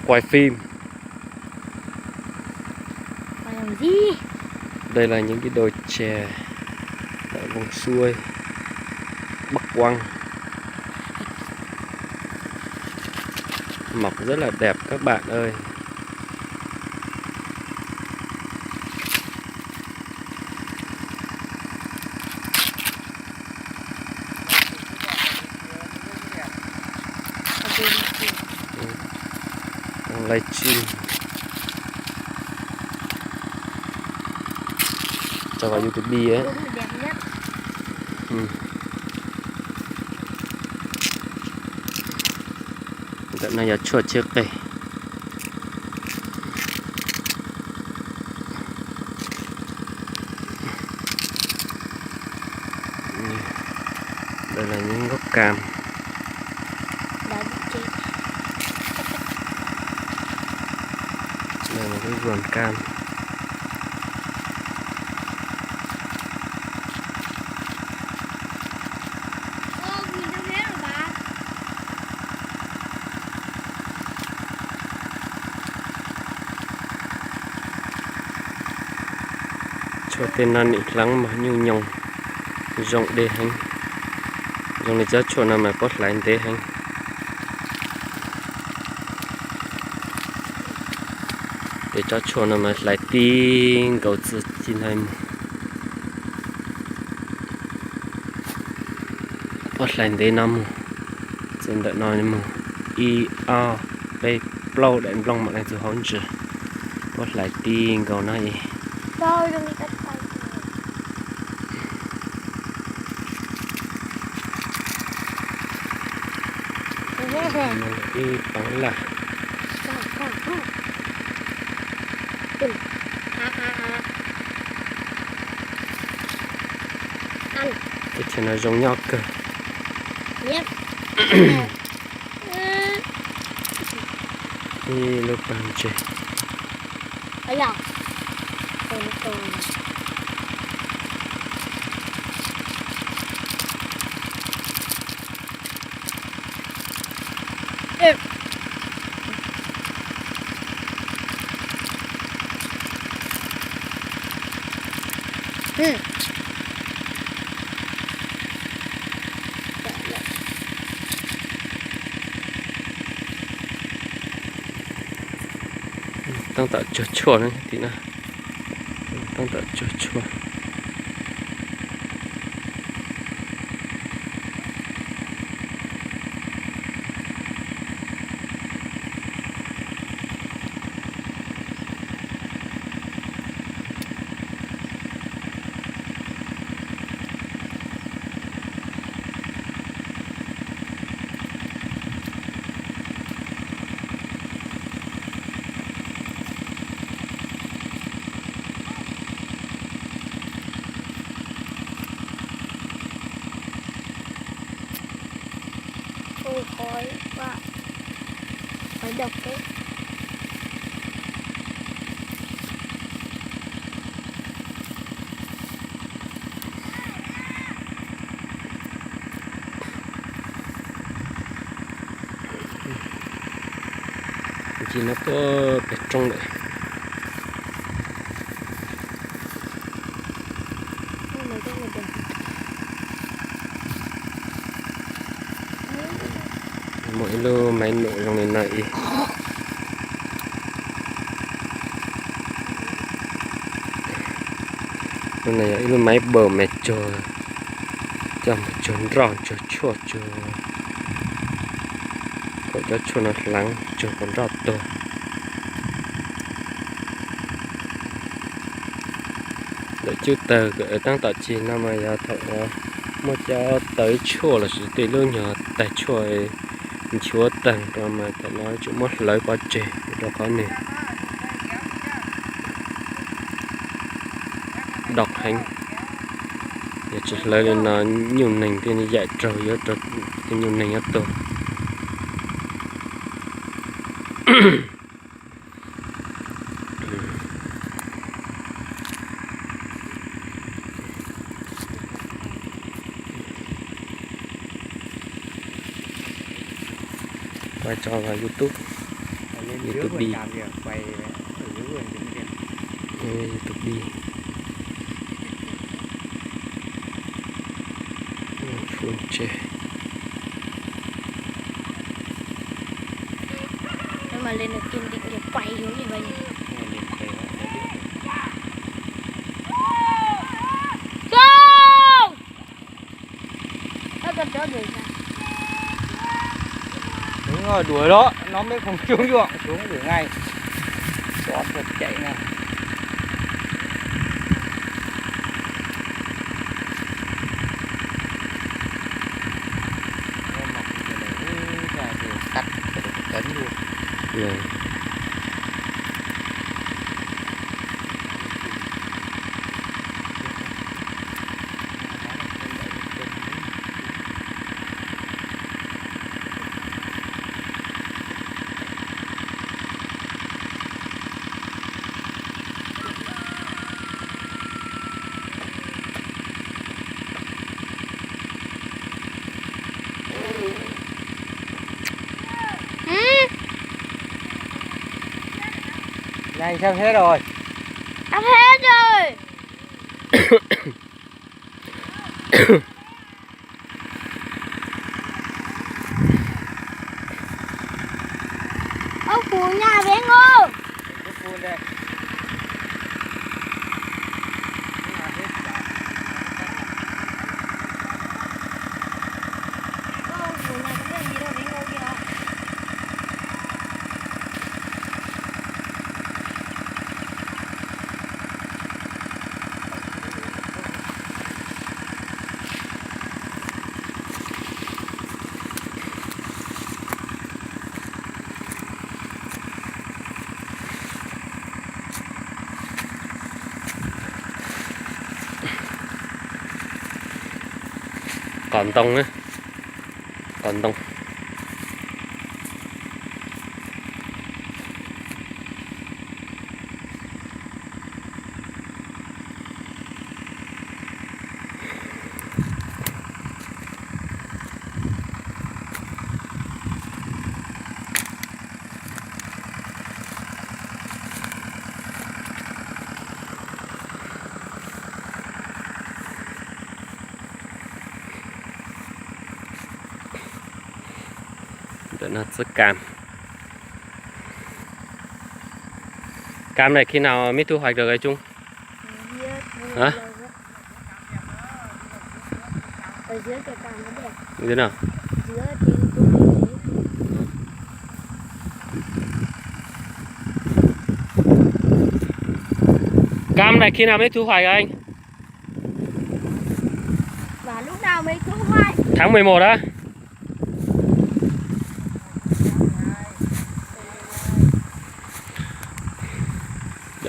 Quay phim. Quay làm gì? Đây là những cái đồi chè ở vùng xuôi Bắc Quang. Mọc rất là đẹp các bạn ơi. Đang livestream cho vào YouTube á. Ntawm no yog tshuaj chwb qe. Đây là những gốc cam. Đây là cái vườn cam. Tshuaj tej no nim hlab mas nyuj nyoos, zoo dej heev. Zoo li tsob tshuaj no mas puab hlais ntev heev. Tej tsob tshuaj no mas hlais tib nkaus txij ntawd mus. Puab hlais ntev no mus, txij ntawm no mus ib ob peb plaub daim nplooj mam li txug hauv ntsis. Puab hlais tib nkaus no ib ib paav laj. Teb chaws no zoo nyob kawg. Ib lub pawg ntses. Tab tom tsuag tshuaj na tim no, tab tom tsuag tshuaj. Ntsis no tuaj pem roob lawm. Muaj ib lub maiv num zoo li no ib. Lub no yog ib lub maiv npaum mas cuag, coj mus cuag nroj cuag tshuaj cuag, kom cov tshuaj no hlaav cuag kom nroj tuag. Lawv cub tawg tab tom cig no mas yog thaum muaj cov tawv tshuaj lossis tej lub nyuag taig tshuaj nchuav tawg rau mas thaum no tseem muab hlawv pov tseg rau qhov nws dog heev. Yog tsis hlawv li no nyuj neeg thiaj yaim raug, yuav raug tej nyuj neeg yuav tuag. Quay tso vào YouTube. YouTube đi. YouTube đi. Phun tseg. Nó mà lên được kiên định thì quay xuống như vậy. Không! Nó có chó gì sao? Đúng rồi, đuổi đó, nó mới không trúng ruộng, xuống đuổi ngay. Chó thật chạy này. Nó mọc như thế này, ui, ra thì cắt phải được cấn luôn. Rồi. Này sắp hết rồi. Sắp hết rồi. Ốc Phù nha Bến Ngô. Ốc Phù nha, không biết gì đâu, Bến Ngô kia hả? Qos ntoo na, qos ntoo. Ntawm no txwb kam. Cam này khi nào mới thu hoạch được hả Trung? Hả? Ở dưới kìa, cam nó đẹp. Dưới nào? Dưới thì thu hoạch. Cam này khi nào mới thu hoạch hả anh? Và lúc nào mới thu hoạch? Tháng mười một á.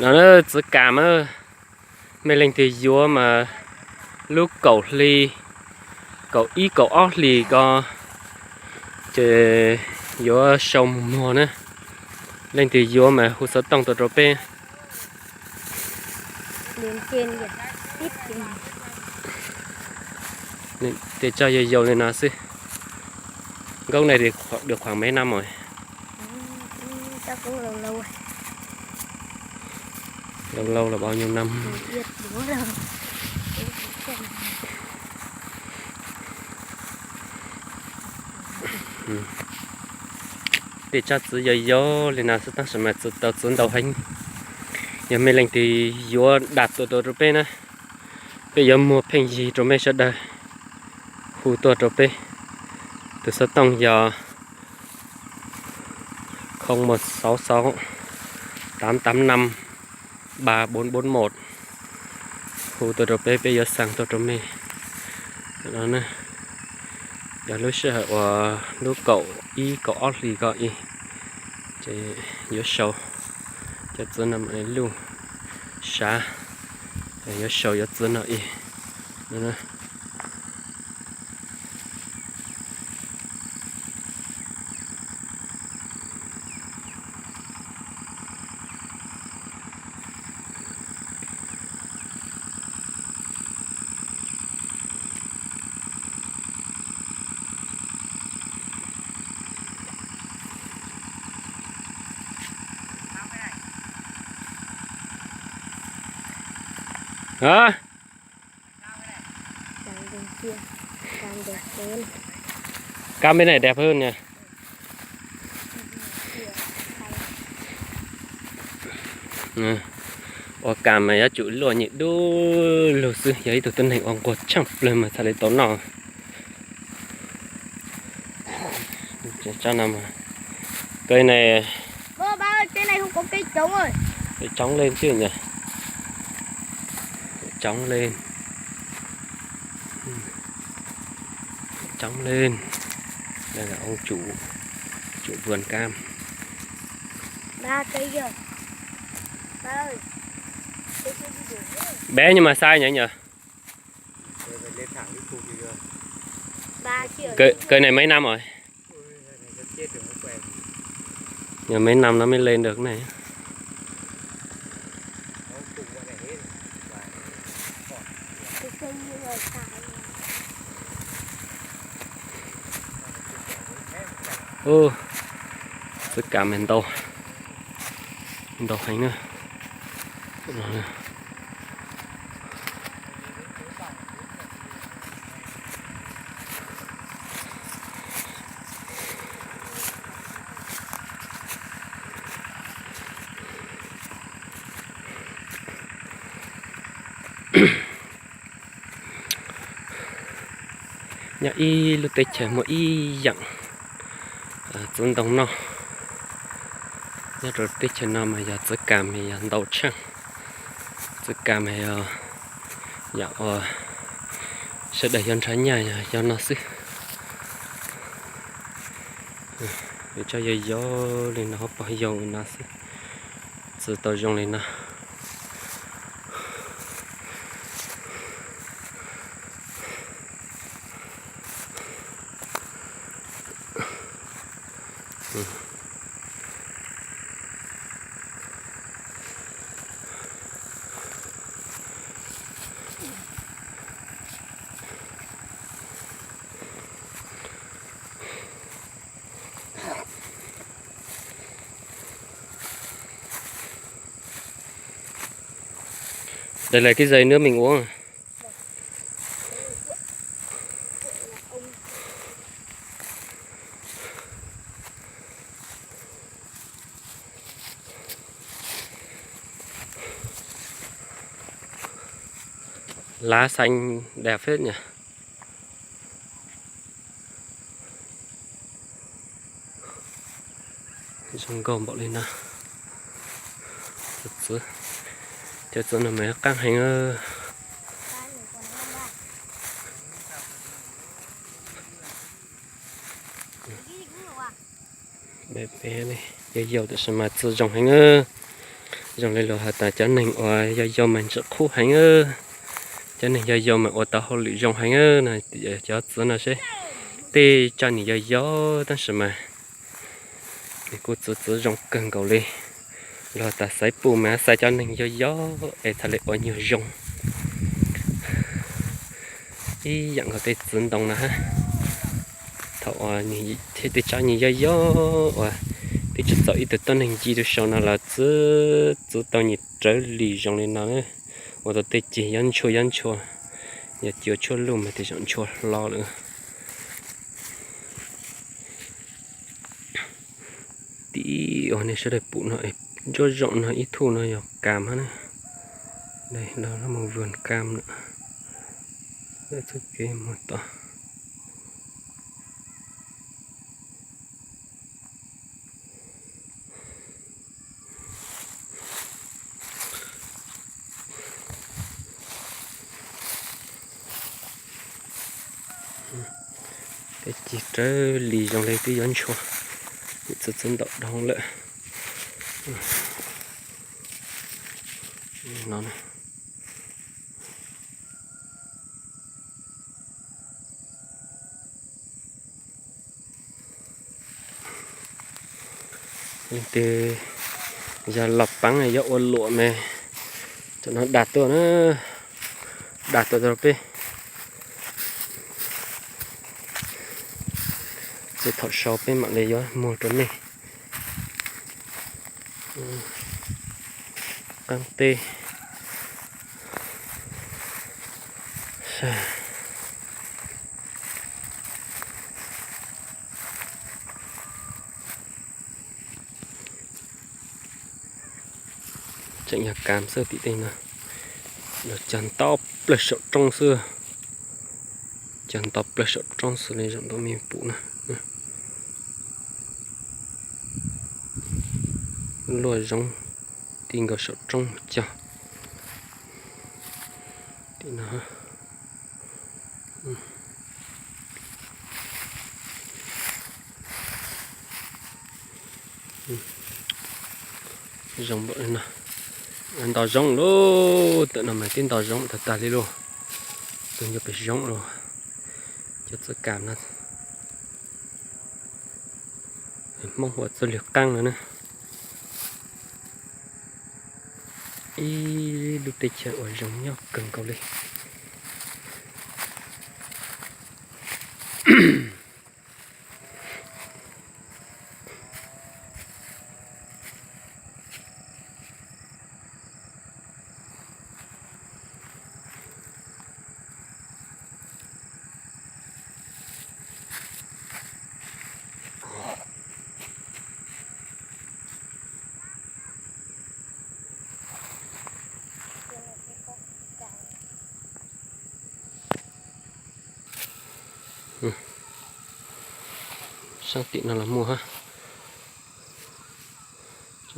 Ntawm no txwv kam, mej leej twg yuav mas lub kaum hli, kaum ib kaum ob hlis ko ces yuav sau mus muag na. Leej twg yuav mas hu xov tooj tuaj rau peb. Tej tsob yau yau li no xwb. Gốc này thì được khoảng mấy năm rồi? Lâu lâu là bao nhiêu năm? Tej tsob txwv yau yau li no xwb tab sis mas txwv tau txwv ntau heev. Yog mej leej twg yuav dam tuaj rau peb na, peb yuav muag pheej yig rau mej sawv daws. Hu tuaj rau peb, tus xov tooj yog không một sáu sáu tám tám năm ba bốn bốn một. Hu tuaj rau peb, peb yuav xa tuaj rau mej. Yog lub sij hawm uas lub kaum ib kaum ob hlis ko ib, ces yuav sau cov txwv no mam li luj sav, yuav sau cov txwv no ib. Hả? Cam bên này đẹp hơn nha. Ua cam mas yuav tsum luaj nyem dub lug xwb, yog ib tug tuab neeg ua nquag tshaaj plawg mas txhaj li tau noj. Cái này, cái trống lên chứ nhỉ? Trống lên. Trống lên. Đây là ông chủ, chủ vườn cam. Bé nhưng mà sai nhỉ nhỉ? Cây, cây này mấy năm rồi? Giờ mấy năm nó mới lên được này. Ú, txwv kam ntau, ntau heev na. Nyob ib lub teb chaws muaj ib yaam txwv ntoo noj. Nyob rau teb chaws no mas yog txwv kam mas yog ntau tshaaj. Txwv kam mas yog yaam uas sawv daws yuav nrhav nyaj yog no xwb. Yuav tso yau yau li no, pog yau li no xwb, txwv tau zoo li no. Đây là cái dây nước mình uống. Lá xanh đẹp phết nhỉ. Zoo nkauj npaum li no. Cov txwv, cov txwv no mas qaab heev. Yau yau tab sis mas txwv zoo heev. Zoo li luag has tas cov neeg uas yau yau mas ntsim qub heev. Cov neeg yau yau mas ua tau hauj lwm zoo heev. Cov txwv no seb tej tsob neeg yau yau tab sis mas kuj txwv txwv zoo kawg nkaus li. Luag tas xaiv puj mas xaiv cov neeg yau yau es txhaj li ua nyuag zoo. Ib yam nkaus tej txwv ntoo no hab. Thaum uas tej tsob neeg yau yau uas twb tsis txaus ib tug tuab neeg nce rau saum no los txwv txwv tau nyuag rawv lis zoo li no, ua tau tej ceg yob ntshua yob ntshua. Yog cua tshuaj luj mas tej zaum ntshua hlo lawm. Tim uas nej sawv daws pum no, ntsuab zoom no ib tug no yog kam hab na. Los mus vườn cam na. Txuj kev mus tod. Tej ceg rawv lis zoo li twb yuav ntshua, txwv txwv ntau dhau lawm no. Leej twg yog los paab yuav ua luam mas cov no dag tuaj na, dag tuaj rau peb. Ces thaum sau peb mam li yuav muag rau nej. Qaab teb, Tseem yog kam xwb tim tej no, los cog nto plaws saum roob xwb. Cog nto plaws saum roob xwb li, zaum ntau me pum na. Luaj zoov ti nkaus saum roob mus cog tim no. Zoo npaum no, nto zoov lauj, tam no mas twb nto zoov tag tag li lauj. Tus nyuag pem zoov lauj, cov txawj kam no. Hmoob hu ua txwv lwg qaab no na. Ib lub teb chaws uas zoo nyob kawg nkaus li. Saab tim no los muaj hab.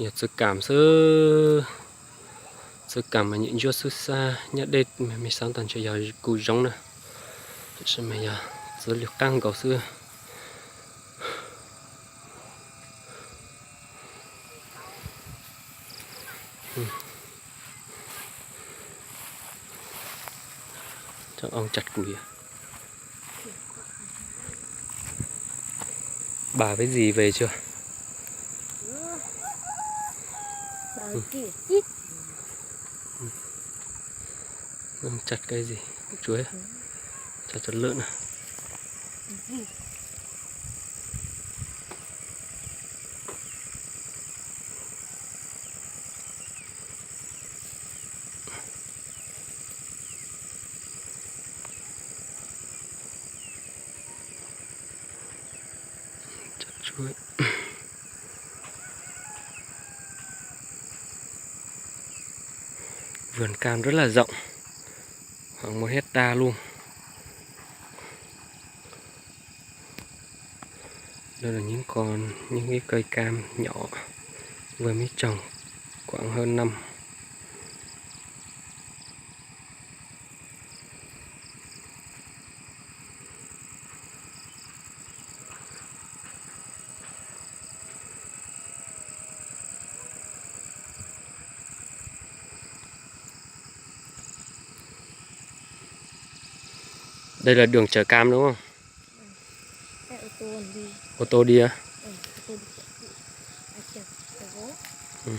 Yog txwv kam xwb, txwv kam mas nyuam ntsuab xwb xab, nyob deb me xav tag ntshe yog kuv zoov na, tab sis mas yog txwv lwg qaab nkaus xwb. Ông chặt cùi à? Bà với dì về chưa? Ông chặt cái gì? Chuối à? Chặt, chặt lợn à? Vườn cam rất là rộng, khoảng một hecta luôn. Đây là những con, những cái cây cam nhỏ vừa mới trồng khoảng hơn năm. Đây là đường chở cam đúng không? Ô tô đi. Ô tô đi á? Ừ, ô tô đi. À, chở, chở gỗ. Ừ.